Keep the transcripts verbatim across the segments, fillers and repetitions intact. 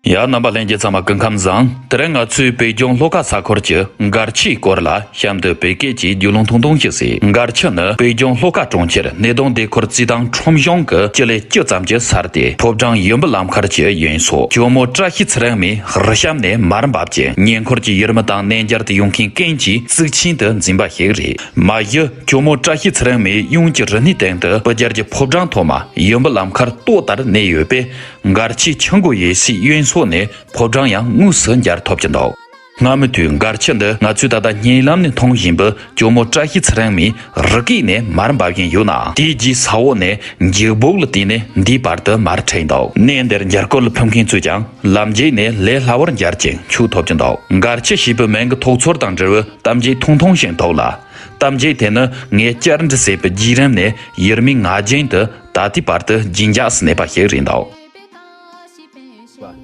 ཡ། རྣམ་པ་ལྷན་རྒྱས་ཚང་མ་སྐུ་ཁམས་བཟང་། དེ་རིང་ང་ཚོས་བོད་ལྗོངས་ལྷོ་ཁ་ས་ཁུལ་གྱི་མགར་ཆུའི་སྐོར་ལ་གཤམ་དུ་བོད་སྐད་ཀྱིས་རྒྱུས་ལོན་ཐུང་ཐུང་ཞིག་བྱེད། མགར་ཆུ་ནི་བོད་ལྗོངས་ལྷོ་ཁ་གྲོང་ཁྱེར་སྣེ་གདོང་སྡེ་ཁུལ་རྩེ་ཐང་ཁྲོམ་གཞུང་གི་སྤྱི་ལེ་བཅུ་ཙམ་གྱི་ས་དེ་ཕོ་བྲང་ཡོན་པི་ལམ་ཁར་གྱི་ཡུན་སོ་ཇོ་མོ་བཀྲ་ཤིས་ཚེ་རིང་མའི་རུ་ཤམ་ནས་མར་འབབ་ཅིང་། ཉེ་འཁོར་གྱི་ཡུལ་མི་དང་གནས་མཇལ་དུ་ཡོང་མཁན་ཀུན་གྱིས་གཙིགས་ཆེན་དུ་འཛིན་པ་ཞིག་རེད། མ་གཞི་ཇོ་མོ་བཀྲ་ཤིས་ཚེ་རིང་མའི་གཡོན་གྱི་རུ་སྣེའི་སྟེང་དུ་སྤུ་རྒྱལ་གྱི་ཕོ་བྲང་ཐོག་མ་ཡོན་པི་ལམ་ཁར་ལྟོ་ལྟར་གནས་ཡོད་པས། མགར་ཆུའི་ཆུ་མགོ་ཡོད་སའི་གཡོན་ཕྱོགས་ནས་ཕོ་བྲང་ཡང་དངོས་སུ་མཇལ་ཐུབ་ཀྱི་འདུག་སྔ་མོའི་དུས་མགར་ཆུ་འདི་ང་ཚོས་ད་ལྟ་བརྙན་ལམ་ནས་མཐོང་བཞིན་པའི་ཇོ་མོ་བཀྲ་ཤིས་ཚེ་རིང་མའི་རུ་སྐེད་ནས་མར་འབབ་བཞིན་ཡོད་ནའང་། དེའི་རྗེས་ས་འོག་ནས་འཇིགས་སྦུག་ལ་བརྟེན་ནས་འདིའི་བར་དུ་མར་འཕྲད་འདུག་གནས་འདིར་མཇལ་སྐོར་ལ་ཕེབས་མཁན་ཚོས་ཀྱང་ལམ་རྗེས་ནས་ལས་སླ་བོར་མཇལ་ཅིང་ཆུ་ཐོབ་ཀྱི་འདུག་མགར་ཆུ་ཞེས་པའི་མིང་གི་ཐོགས་ཚོར་དང་འབྲེལ་བའི་གཏམ་རྒྱུད་ཐུང་ཐུང་ཞིག་འདུག་ལ། གཏམ་རྒྱུད་དེ་ནི་ངས་བསྐྱར་འབྲི་ཟེར་བའི་བརྒྱུད་རིམ་ནས་ཡུལ་མིའི་ངག་རྒྱུན་དུ་ད་ལྟའི་བར་དུ་རྒྱུན་འཇགས་སུ་གནས་པ་ཞིག་རེད་འདུག་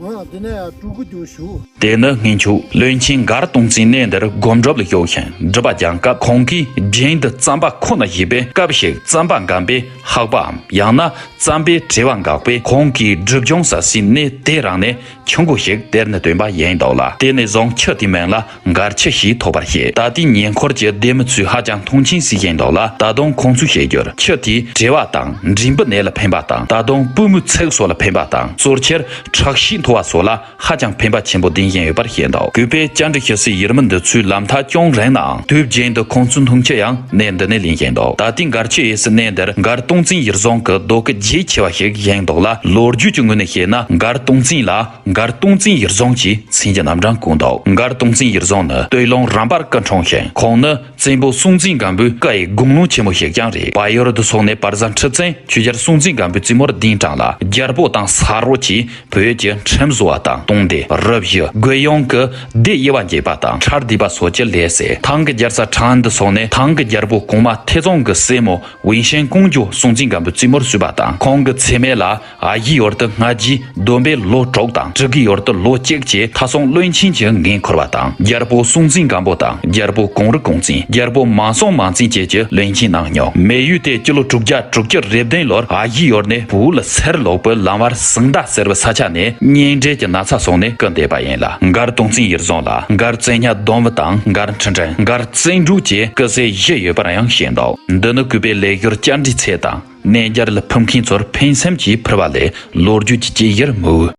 འོ་དེ་ནས་སྤྲུལ་སྐུ་རྒྱུགས་ཞུ། དེ་ནི་སྔོན་ཆད་བློན་ཆེན་མགར་སྟོང་བཙན་གནས་འདིར་སྒོམ་སྒྲུབ་ལ་ཞུགས་ཤིང་སྒྲུབ་པ་སྦྱངས་སྐབས། ཁོང་གིས་རྒྱུན་དུ་རྩམ་པ་ཁོ་ན་བཞེས་པས། སྐབས་ཤིག་རྩམ་པ་འགམ་པས་ཧག་པའམ། ཡང་ན་རྩམ་པའི་བྲེལ་བ་འགགས་པས། ཁོང་གིས་སྒྲུབ་སྦྱོང་ཟ་སའི་གནས་དེ་རང་ནས་ཆུ་མགོ་ཞིག་དེར་ནི་བཏོན་པ་ཡིན་འདུག་ལ། དེ་ནས་བཟུང་ཆུ་དེའི་མིང་ལ་མགར་ཆུ་ཞེས་ཐོགས་པར་བཤད། ད་ལྟའི་ཉེ་འཁོར་གྱི་སྡེ་མི་ཚོས་ཧ་ཅང་མཐོང་ཆེན་བྱེད་བཞིན་འདུག་ལ། ད་དུང་ཁོང་ཚོས་བཤད་རྒྱུར། ཆུ་དེས་བྲེལ་བ་དང་མགྲིན་པའི་ནད་ལ་ཕན་པ་དང་། ད་དུང་པུས་མོའི་ཚིགས་སོགས་ལ་ཕན་པ་དང་། གཙོ་ཆེར་ཁྲག་ཤེད་མཐོ་བ་སོགས་ལ་ཧ་ཅང་ཕན་པ་ཆེན་པོ་ལྡན་བཞིན་ཡོད་པར་བཤད་འདུག་གུས་པས་བཅར་འདྲི་ཞུ་སའི་ཡུལ་མི་འདི་ཚོའི་ལམ་ཐག་ཅུང་རིང་ནའང་། དུས་རྒྱུན་དུ་ཁོང་ཚོའི་འཐུང་ཆུ་ཡང་གནས་འདི་ནས་ལེན་བཞིན་འདུག་ད་ལྟའི་མགར་ཆུ་ཡོད་སའི་གནས་འདིར་མགར་སྟོང་བཙན་ཡུལ་བཟང་གི་རྡོ་སྐུ་རྒྱ་ཆེ་བ་ཞིག་བཞེངས་འདུག་ལ། ལོ་རྒྱུས་ཀྱི་ངོས་ནས་བཤད་ན། མགར་སྟོང་བཙན་ལ་མགར་སྟོང་བཙན་ཡུལ་བཟང་ཞེས་མཚན་གྱི་རྣམ་གྲངས་བསྐོངས་འདུག་མགར་སྟོང་བཙན་ཡུལ་བཟང་ནི་སྟོད་ལུང་རམ་པར་སྐུ་འཁྲུངས་ཤིང་། ཁོང་ནི་བཙན་པོ་སྲོང་བཙན་སྒམ་པོའི་བཀའ་ཡི་དགུང་ལོ་ཆེན་མོ་ཞིག་ཀྱང་རེད། བལ་ཡུལ་དུ་སོང་ནས་དཔལ་བཟང་ཁྲི་བཙན་ཆོས་རྒྱལ་སྲོང་བཙན་སྒམ་པོའི་བཙུན་མོར་གདན་དྲངས་ལ། རྒྱལ་པོ་དང་ས་རོ་བཅས་བོད་ཀྱི་ཁྲིམས་བཟོ་བ་དང་། སྟོང་སྡེ། རུ་བཞི། རྒོད་གཡང་གི་སྡེ་དབྱེ་བ་འབྱེད་པ་དང་། ཁྲལ་སྡུད་པ་སོགས་ཀྱི་ལས་བྱས། ཐང་གི་རྒྱལ་ས་ཁྲང་ཨན་དུ་སོང་ནས་ཐང་གི་རྒྱལ་པོ་གོང་མ་ཐའེ་ཙུང་གི་སྲས་མོ་ཝུན་ཤན་ཀོང་ཇོ་སྲོང་བཙན་སྒམ་པོའི་བཙུན་མོར་བསུས་པ་དང་། ཁོང་གི་མཚེ་སྨད་ལ་ཨ་ཞེ་ཡུལ་དུ་སྔ་རྗེས་བསྡོམས་པས་ལོ་དྲུག་དང་། ཕྲུ་གུའི་ཡུལ་དུ་ལོ་གཅིག་བཅས་མཐའ་སྲུང་བློན་ཆེན་གྱི་འགན་འཁུར་བ་དང་། རྒྱལ་པོ་སྲོང་བཙན་སྒམ་པོ་དང་རྒྱལ་པོ་གུང་རུ་གུང་བཙན། རྒྱལ་པོ་མང་སྲོང་མང་བཙན་བཅས་ཀྱི་བློན་ཆེན་གནང་མྱོང་། མེ་ཡོས་དེ་སྤྱི་ལོ་དྲུག་བརྒྱ་དྲུག་ཅུ་རེ་བདུན་ལོར་ཨ་ཞེ་ཡུལ་ནས་བོད་ལ་སེར་ལོག་པའི་ལམ་བར་ཟིང་མདའ་ཟེར་བའི་ས་ཆ་ནས་གཉན་འབྲས་ཀྱི་ན་ཚ་སོང་ནས་སྐུ་འདས་པ་ཡིན་ལ། མགར་སྟོང་བཙན་ཡུལ་བཟང་ལ་མགར་བཙན་སྙ་སྡོམ་བུ་དང་། མགར་ཁྲི་འབྲིང་། མགར་བཙན་འབྲུག་བཅས་སྐུ་སྲས་བཞི་ཡོད་པར་ཡང་བཤད་འདུག་འདི་ནི་གུས་པས་ལས་ཞོར་བཅར་འདྲིའི་ཚད་དང་། གནས་མཇལ་ལ་ཕེབས་མཁན་ཚོར་ཕན་སེམས་ཀྱིས་ཕུལ་བ་ལས་ལོ་རྒྱུས་ཀྱི་དཔྱད་གཞིར་མི་འོས།